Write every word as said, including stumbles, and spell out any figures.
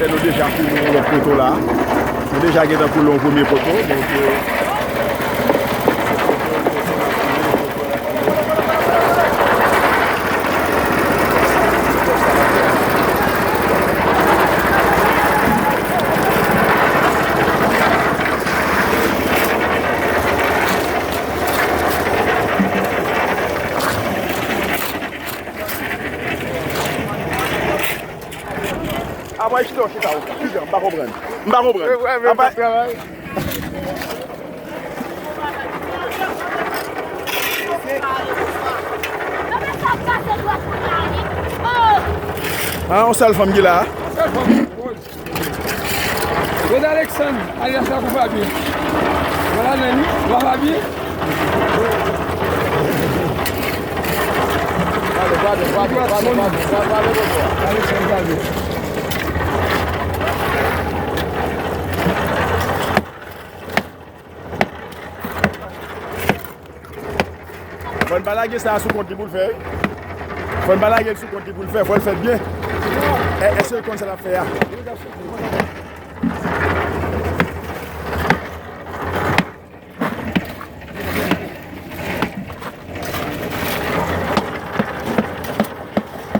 Nou deja koule yon lòt poto la. Nou deja gentan koule yon premye poto. Donk, euh, Apa chita, chita, chita, m pa konprann. M pa konprann. Apa Ah, yon sèl fanm ki la. Yon sèl fanm. Rose Alexandre, alias Lakou Fabi. Vwala, Nani. Wa Fabi. Pale, pale, pale, pale, pale, pale, pale, pale, pale. Alexandre Fabi. Fò n pa lage sa a sou kont li pou l fè. Fò n pa lage l sou kont li pou l fè. Fò l fè byen. E, èske l konn sa l ap fè a?